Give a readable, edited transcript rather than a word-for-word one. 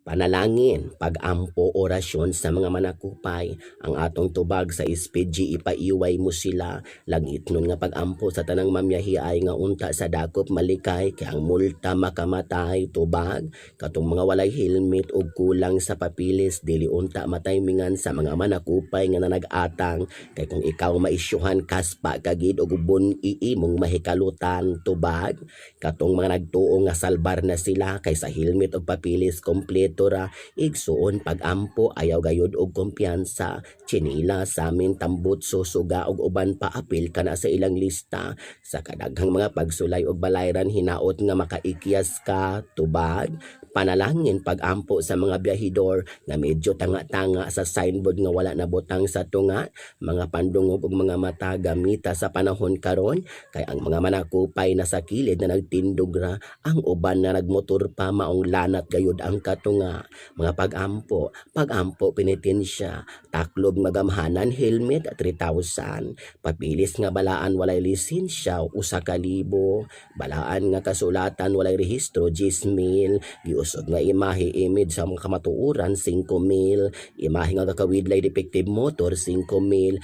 Panalangin, pag-ampo, orasyon sa mga manakupay. Ang atong tubag sa speed G, ipaiway mo sila. Langit nun nga pag-ampo sa tanang mamyahi ay nga unta sa dakop malikay kay ang multa makamatay. Tubag katong mga walay helmet ug kulang sa papilis, dili unta mataymingan sa mga manakupay nga nanag-atang kay kung ikaw maisyuhan, kaspa kagid og ubon iimong mahikalutan. Tubag katong mga nagtuo nga salbar na sila kay sa helmet ug papilis kompleto ra. Igsuon, pag-ampo, ayaw gayud og kumpiyansa. Tsinila sa amin, tambutso, suga ug uban pa, apil kana sa ilang lista sa kadaghang mga pagsulay ug balayran, hinaot nga makaikyas ka. Tubag, panalangin, pag-ampo sa mga biyahidor nga medyo tanga-tanga sa signboard nga wala nabutang sa tunga. Mga pandungog ug mga mata gamita sa panahon karon kay ang mga manakupay na sa kilid na nagtindog ra, ang uban na nagmotor pa, maong lanat gayud ang katunga. Mga pag-ampo, pag-ampo penitensya. Taklob magamhanan helmet, 3,000. Papilis nga balaan walay lisensya, 1,000. Balaan nga kasulatan walay rehistro, 10,000. Giusog nga imahe image sa mga kamatuoran, 5,000. Imahe nga kakawidlay defective motor, 5,000.